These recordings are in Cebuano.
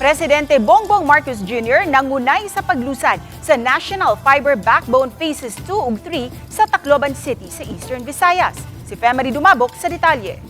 Presidente Bongbong Marcos Jr. nangunay sa paglusad sa National Fiber Backbone Phases 2 ug 3 sa Tacloban City sa Eastern Visayas. Si Femary Dumabok sa detalye.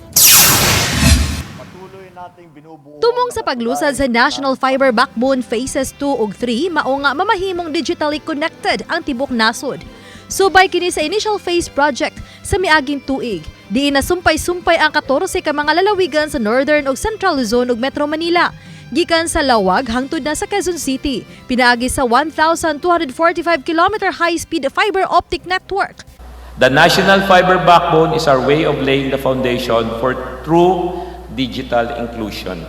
Patuloy nating binubuo Tumong sa paglusad sa National Fiber Backbone Phases 2 ug 3, mao nga mamahimong digitally connected ang tibok nasod. Subay kini sa initial phase project sa miaging tuig. Diin na sumpay-sumpay ang 14 ka mga lalawigan sa Northern ug Central Luzon ug Metro Manila. Gikan sa Laoag hangtod na sa Quezon City, pinaagi sa 1,245 kilometer high-speed fiber optic network. The National Fiber Backbone is our way of laying the foundation for true digital inclusion.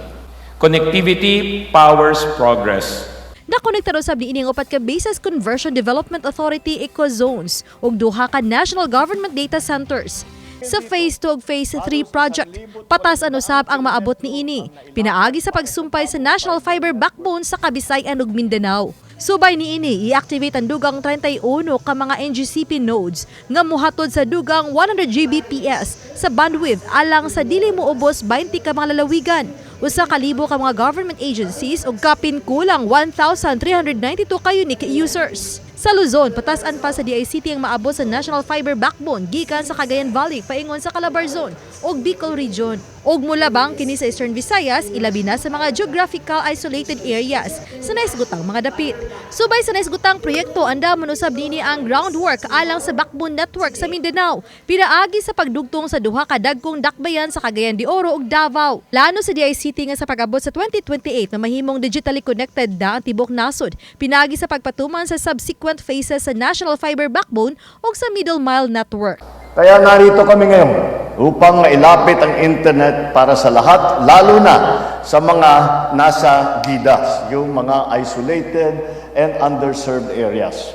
Connectivity powers progress. Nakonektar usab niini ang upat ka Bases Conversion Development Authority Eco Zones ug duha ka National Government Data Centers. Sa Phase 2 ug Phase 3 project, patas-an usab ang maabot niini. Pinaagi sa pagsumpay sa National Fiber Backbone sa Kabisayan ug Mindanao. Subay niini, i-activate ang dugang 31 ka mga NGCP nodes nga muhatod sa dugang 100 Gbps sa bandwidth alang sa dili moubos 20 ka mga lalawigan, 1,000 ka mga government agencies ug kapin kulang 1,392 ka unique users. Sa Luzon, patas-an pa sa DICT ang maabot sa National Fiber Backbone gikan sa Cagayan Valley paingon sa Calabarzon ug Bicol Region. Ug mulabang kini sa Eastern Visayas, ilabi na sa mga geographical isolated areas sa naisgutang mga dapit. Subay sa naisgutang proyekto, andamon usab nini ang groundwork alang sa backbone network sa Mindanao. Pinaagi sa pagdugtong sa duha ka dagkong dakbayan sa Cagayan de Oro ug Davao. Plano sa DICT nga sa pag-abot sa 2028 na mahimong digitally connected na ang tibok nasod. Pinaagi sa pagpatuman sa subsequent phases sa National Fiber Backbone ug sa Middle Mile Network. Kaya narito kami ngayon upang mailapit ang internet para sa lahat, lalo na sa mga nasa GIDAs, yung mga isolated and underserved areas.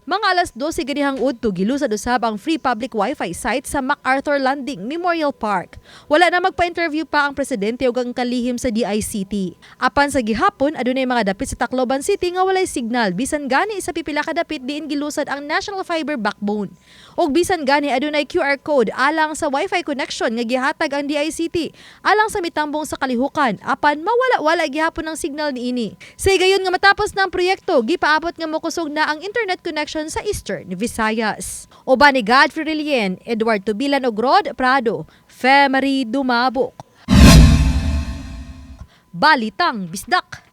Mga alas 12 ganihang udto, gilusad usab ang free public wifi site sa MacArthur Landing Memorial Park. Wala na magpa-interview pa ang presidente ug ang kalihim sa DICT. Apan sa gihapon, adunay mga dapit sa Tacloban City nga walay signal bisan gani sa pipila ka dapit diin gilusad ang National Fiber Backbone. Ug bisan gani adunay QR code alang sa wifi connection nga gihatag ang DICT alang sa mitambong sa kalihukan, apan mawala-wala gihapon ang signal niini. Sa higayon nga matapos na ang proyekto, gipaabot nga mokusog na ang internet connection sa Eastern Visayas. Uban ni Godfrey Relien, Edward Tubilan ug Rod Prado, Femary Dumabok. Balitang Bisdak.